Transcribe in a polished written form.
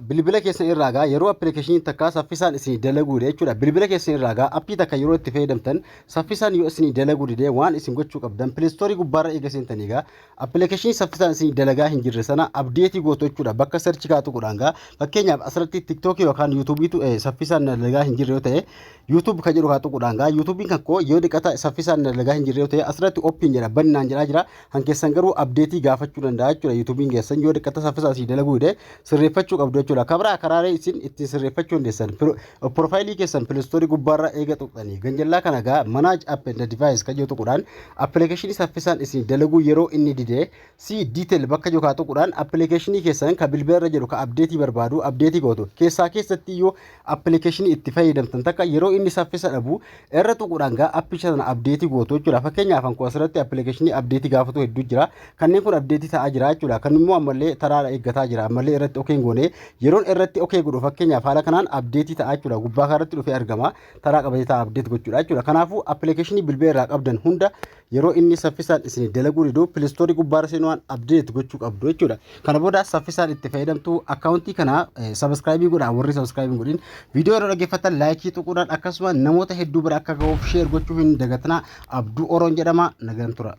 Bilbila keessan irraa gaa yeroo appilikeeshiniin takka saffisaan isinii dalaguudha jechuudha. Bilbila keessan irraa gaa appii takka yeroo itti fayyadamtan saffisaan yoo isinii dalaguu dide, waan isin gochuu qabdan, Play Store gubbaarra eega seentanii gaa appilikeeshinii saffisaan isinii dalagaa hin jirre sana update gootu jechuudha. Bakka search kaatu godhaan gaa, fakkeenyaaf asirratti TikTokii yookaan YouTubeiitu saffisaan dalagaa hin jirre yoo ta'e, YouTube kan jedhu kaa tuquudhaan gaa, YouTubeiin kan koo yoo dhiqata saffisaan dalagaa hin jirre yoo ta'e, asirratti open jedha, bannaan jedhaa jira. Kan keessan garuu update gaafachuu danda'a jechuudha. YouTubeiin keessan yoo dhiqata saffisaan isinii dalaguu dide sirreeffachuu qabdu jechuudha. Kabraa karaalee isin ittiin sirreeffachuu dandeessan, profileii keessan Play Store gubbaarra eega tuqxanii, ganjallaa kana gaa manage app and device kan jedhu tuquudhaan, appilikeeshinii saffisaan isin dalaguu yeroo inni dide see detail bakka jiru kaa tuquudhaan, appilikeeshinii keessan ka bilbila irra jiru ka update barbaadu update gootu. Keessaa keessatti iyyuu appilikeeshinii itti fayyadamtan takka yeroo inni saffisa dhabu irra tuquudhaan gaa appicha sana update gootu jechuudha. Fakkeenyaaf kan asirratti appilikeeshinii update gaafatu hedduu jira. Kanneen kun update ta'aa jira jechuudha. Kan immoo ammallee taraa eeggataa jira. Ammallee irratti okay goone. Yeroon irratti okay godhu, fakkeenyaaf haala kanaan update ta'aa jechuudha. Gubbaa kanarratti dhufee argama. Taraa qabatee ta'a update gochuudha jechuudha. Kanaafuu appilikeeshinii bilbila irraa qabdan hunda yeroo inni saffisaan isin dalaguu didu, Play Store gubbaarra seenuu waan update gochuu qabdu jechuudha. Kana booda saffisaan itti fayyadamtu. Akkaawuntii kana subscribe godhaa. Warri subscribe godhin, viidiyoo yeroo dhaggeeffatan like tuquudhaan, akkasuma namoota hedduu bira akka ga'uuf share gochuu hin dagatinaa. Abduu Oroon jedhama. Nagaan tura.